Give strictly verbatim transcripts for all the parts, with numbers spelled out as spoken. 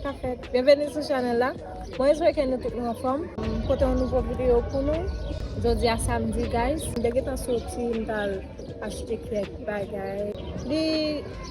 Sa fèt. Byenveni sou chanèl la. Mwen espere ke nou tout nou anfòm. M pote yon nouvo videyo pou nou. Jodi a samdi, guys. M te gentan soti, m t al achte kèk bagay. Li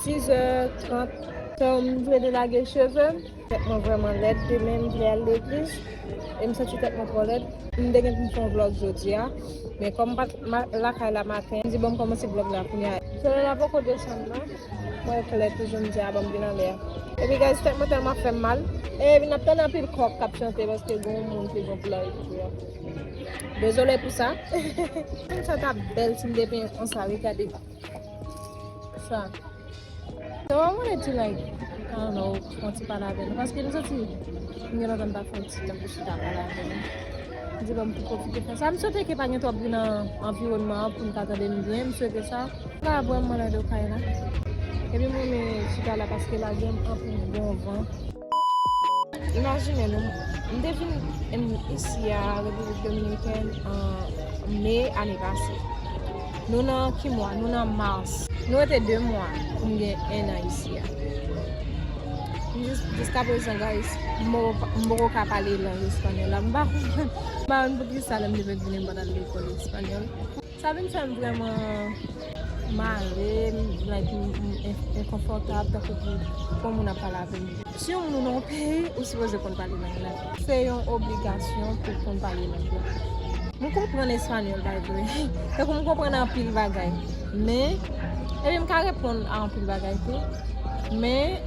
sis è trant. So, m vle delage cheve m. Tèt mwen vrèman lèd. Demen, m vle al legliz. E m santi tèt mwen twò lèd. M te gen pou m fè yon vlòg jodi a. Men kòm m pa t ma- lakay la maten, m di, "Bon, m kòmanse vlòg la kounye a." Solèy la poko desann, non. Mwen klè toujou, m di, "A, bon, m vin anlè a." Epi, guys, tèt mwen tèlman fè m mal. Epi, n ap tande anpil kòk k ap chante paske gen yon moun ki gen pou l al ekri a. Dezole pou sa. Sa t ap bèl si m te penyen konsa, wi, gade. Sa. So, I wanted to, like, I don't know, fè yon ti pale avè nou. Paske m santi, m gen lontan m pa fè yon ti tan pou chita pale avè nou. M di, bon, m pou pwofite fè sa. M swete ke pa gen twòp bri nan anviwònman an pou m ka tande m byen. M swete sa. M ka vrèman lade kay la. Epi m renmen chita la paske la gen anpil bon van. Imajine nou, m te vin, em, isi a Repiblik Dominikèn an me ane pase. Nou nan ki mwa? Nou nan mas. Nou rete de mwa pou m gen en an isi a. M jis, jiskaprezan, guys, m poko, m poko ka pale lang espanyòl la. M pa konprann. M pa konn poukisa lè m te fèk vini m pa t al lekòl espanyòl. Sa vin fè m vrèman male, m, like, m, m en- enkonfòtab tankou pou, pou yon moun ap pale avè m. Si yon moun ou nan yon peyi, ou sipoze konn pale lang lan. Se yon obligasyon pou w konn pale lang lan. M konprann espanyòl, by the way. Tankou m konprann anpil bagay. Men, epi m ka reponn a anpil bagay tou. Men,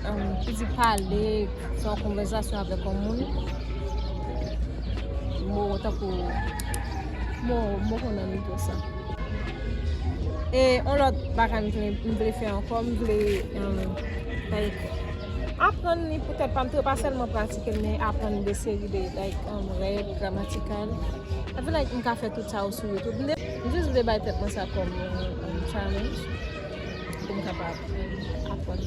um, pou di pale, fè yon konvèsasyon avèk yon moun, mo, tankou, mo, mo konnen m tou sa. E yon lòt bagay m vle, m vle fè ankò, m vle, um, like, aprann li pou tèt pa m tou, pa sèlman pratike l, men aprann de seri de, like, um, règ gramatikal. I feel like m ka fè tout sa yo sou YouTube. M de- m jis vle bay tèt mwen sa kòm yon, yon challenge pou m kapab aprann.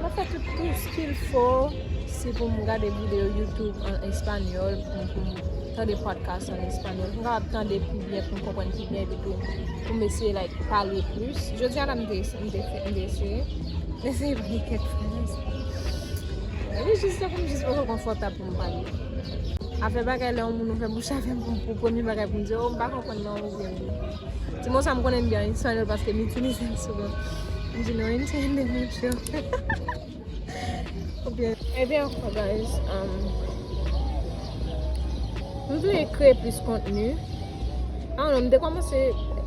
M ap fè tout, tout ce qu'il faut si pou m gade videyo YouTube an espanyòl, pou m, pou m tande podcast an espanyòl, pou m kapab tande pi byen, pou m konprann pi byen, epi tou pou m eseye, like, pale plis. Jodi a la, m te, m te, fè- m te eseye. M eseye pale kèk fraz. Epi jis tankou m jis poko konfòtab pou m pale. Afè bagay lè yon moun ouvè bouch avè m pou, pou premye bagay pou m di, "Oh, m pa konprann non," oubyen, ti mo sa m konnen byen an espanyòl paske m itilize l souvan. M di, "No entiende mucho." Oubyen, ebyen, ankò, guys, um, m vle kreye plis kontni. I don't know, m te kòmanse,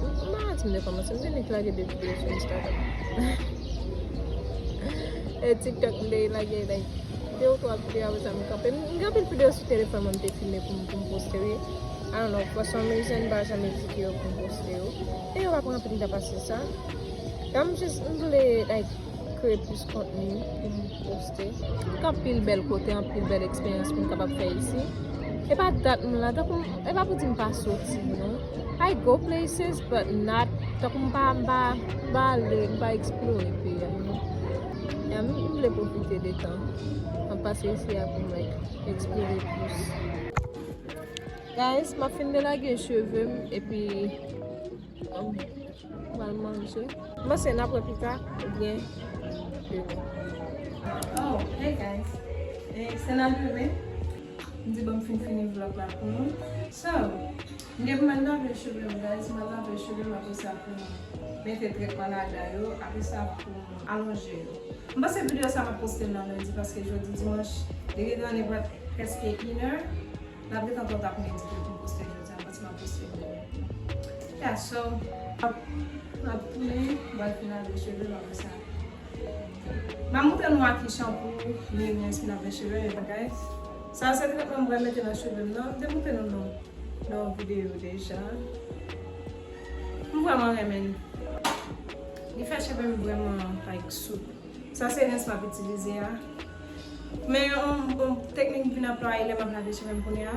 m pa di m te kòmanse, m te nik lage de videyo sou Instagram. E TikTok, m te lage, like, de ou twa videyo, apre sa m kanpe. M gen anpil videyo sou telefòn mwen m te filme pou m, pou m poste, wi. I don't know, for some reason, m pa janm edike yo pou m poste yo. E yo pa pran anpil tan pase sa. Donk, m jis, m vle, like, kreye plis kontni pou m poste. Gen anpil bèl kote, anpil bèl eksperyans pou m kapab fè isi. E pa dat m la, tankou m, e pa pou di m pa soti, non. I go places, but not, tankou m pa, m pa, m pa ale, m pa eksplore peyi a, non. Ya, m, m vle pwofite de tan m ap pase isi a pou m, like, eksplore plis. Guys, m ap fin delage cheve m, epi, um, m al manje. M panse n ap wè pita oubyen demen. Oh, hey guys. Eh, se nan demen. M di bon m fin fini vlog la pou nou. So, m gen pou m al lave cheve m, guys. M al lave cheve m, apre sa pou m mete tretman ladan yo, apre sa pou m alonje yo. M panse videyo sa m ap poste l nan lendi paske jodi dimanch, li gentan ale prèske inè. L ap gentan twò ta pou m edite pou m poste jodi a, m panse m ap poste l demen. Yeah, so, m ap, m ap tounen, m pral fin lave cheve m apre sa. M ap montre nou ak ki chanpou m renmen si n ap fè cheve, guys. Sa se tretman m pral mete nan cheve m nan. M te montre nou nan, nan yon videyo deja. M vrèman renmen li. Li fè cheve m vrèman, like, soup. Sa se rens m ap itilize a. Men yon, yon teknik m vin anplwaye lè m ap lave cheve m kounye a.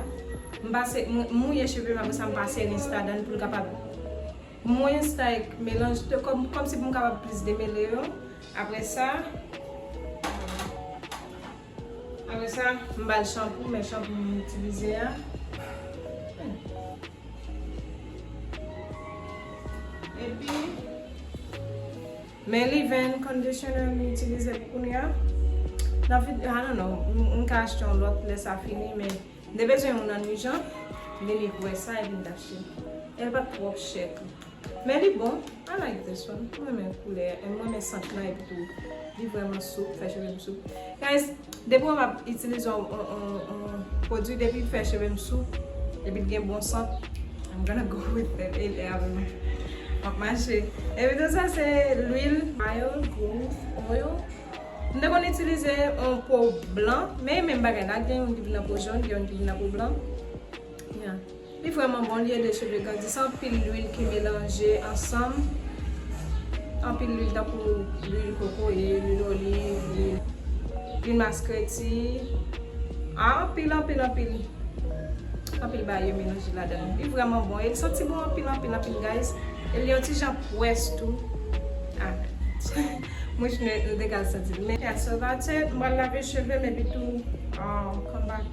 M pase, m, m mouye cheve m, apre sa m pase rens ladan l pou l kapab mwens, like, melanje, kòm, kòmsi pou m kapab plis demele yo. Apre sa, apre sa, m ba l chanpou, men chanpou m itilize a. Epi, men leave-in conditioner m itilize pou kounye a. Nan vi, I don't know, m, m ka achte yon lòt lè sa fini, men m te bezwen youn nan Nujan, m te vin wè sa epi m t achte. E l pa t twò chè tou. Men li bon, I like this one. Mwen renmen koulè, mwen renmen sant lan epi tou. Li vrèman soup, fè cheve m soup. Guys, depi w ap itilize yon, yon, yon, yon pwodui, depi l fè cheve m soup, epi l gen bon sant, I'm gonna go with it. E, e avè m ap mache. Epi tou sa se lwil Mild Growth Oil. M te konn itilize yon po blan, men menm bagay la, gen youn ki vin nan po jòn, gen youn ki vin nan po blan. Yeah. Li vrèman bon, li ede cheve grandi. Se anpil lwil ki melanje ansanm. Anpil lwil tankou lwil kokoye, lwil oliv, lwil, lwil maskreti. Ah, anpil, anpil, anpil. Anpil bagay yo melanje ladan l. Li vrèman bon. E l santi bon anpil, anpil, anpil, guys. E li yon ti jan pwès tou. Ah. Mwen, nou, nou te ka santi l. Men, yeah, so that's it. Mwen lave cheve m epi tou, um, come back.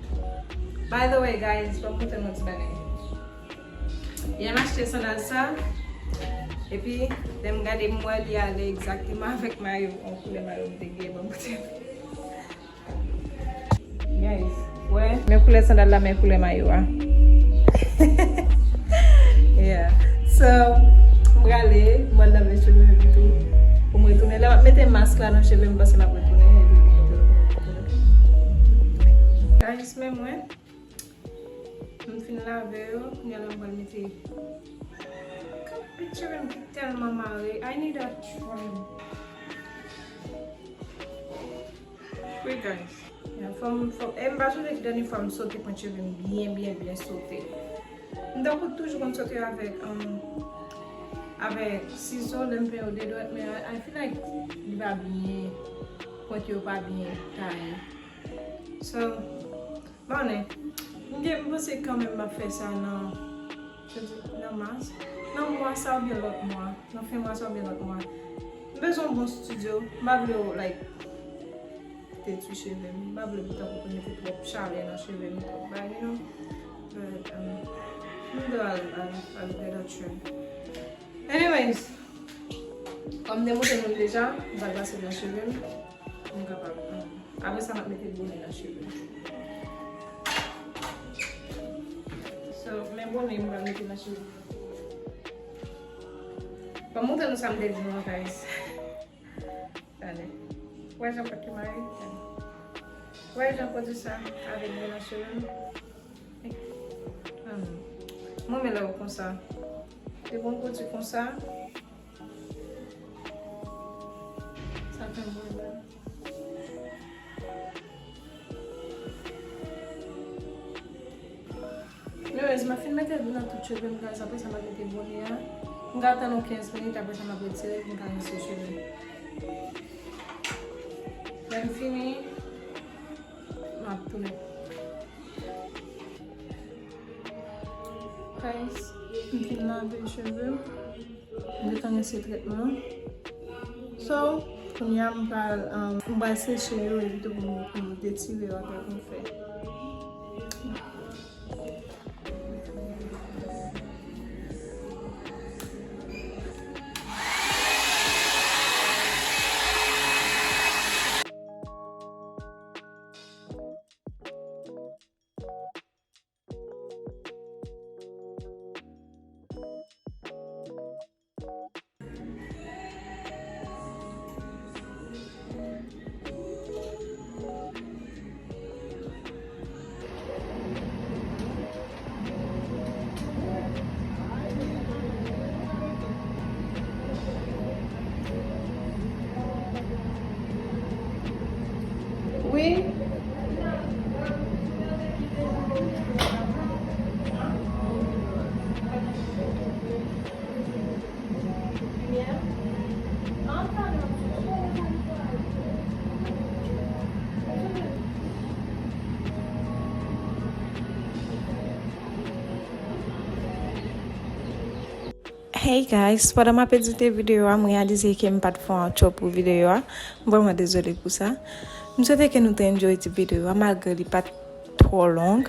By the way, guys, fò m konte nou ti bagay. Yè m achte sandal sa, epi lè m gade m wè li ale egzakteman avèk mayo, yon koulè mayo m te gen, bon, m te. Guys, wè, men koulè sandal la, men koulè mayo a. Yeah. So, m prale, m pral lave cheve m epi tou. Pou m retounen. Lè m ap mete mask la nan cheve m, m panse m ap retounen, epi pou m retounen. Guys, men mwen, m fin lave yo, kounye a la m pral mete. Pit cheve m ki tèlman mare. I need a trim. Wi, guys. Yeah, fò m, fò, e m pa sonje ki dènye fwa m sote pwent cheve m byen, byen, byen sote. M tankou toujou konn sote avèk, um, avèk sizo lè m fè yo de dwèt, men I, I feel like li pa byen, pwent yo pa byen taye. So, m pa konnen, m gen, m panse kanmenm m ap fè sa nan, nan mas, nan mwa sa oubyen lòt mwa, nan fen mwa sa oubyen lòt mwa. M bezwen yon bon estidyo, m pa vle yo, like, detwi cheve m. M pa vle pou tankou pou mete twòp chalè nan cheve m, twòp bagay, you know. But, um, m dwe al, al, al get a trim. Anyways, kòm m te montre nou l deja, m pral pase l nan cheve m. Pou m kapab, um, apre sa, m ap mete bone nan cheve m. So, men bone m pral mete nan cheve m. Ban m montre nou sa m te di nou an, guys. Tande. Wè jan pwent ki mare? Tande. Wè jan pwodui sa avèk brillant cheve m? Mwen renmen lè yo konsa. Depi yon pwodui konsa, sa fè m bon. Anyways, m ap fin mete dlo nan tout cheve m, guys. Apre sa, m ap mete bone a. M ka tann yon kenz minit, apre sa, m ap retire l pou m ka rinse cheve m. Lè m fini, m ap tounen. Guys, m fin lave cheve m. M gentan rinse tretman an. So, kounye a m pral, um, m pral seche yo epi tou pou m, pou m detire yo apre pou m fè. Wi. Hey guys, pandan m ap edite videyo a, m reyalize ke m pa t fè yon outro pou videyo a. M vrèman dezole pou sa. M swete ke nou te enjoy ti videyo a, malgre li pa t twò long.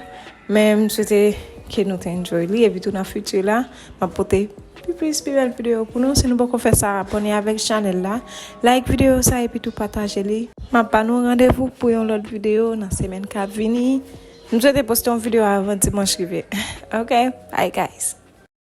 Men m swete Ke nou te enjoy li, epi tou nan fiti la, m ap pote pi plis, pi bèl videyo pou nou. Si nou poko fè sa, abòne avèk chanèl la, like videyo sa, epi tou pataje li. M ap ba nou randevou pou yon lòt videyo nan semèn k ap vini. M swete poste yon videyo avan dimanch rive. Ok, bye guys.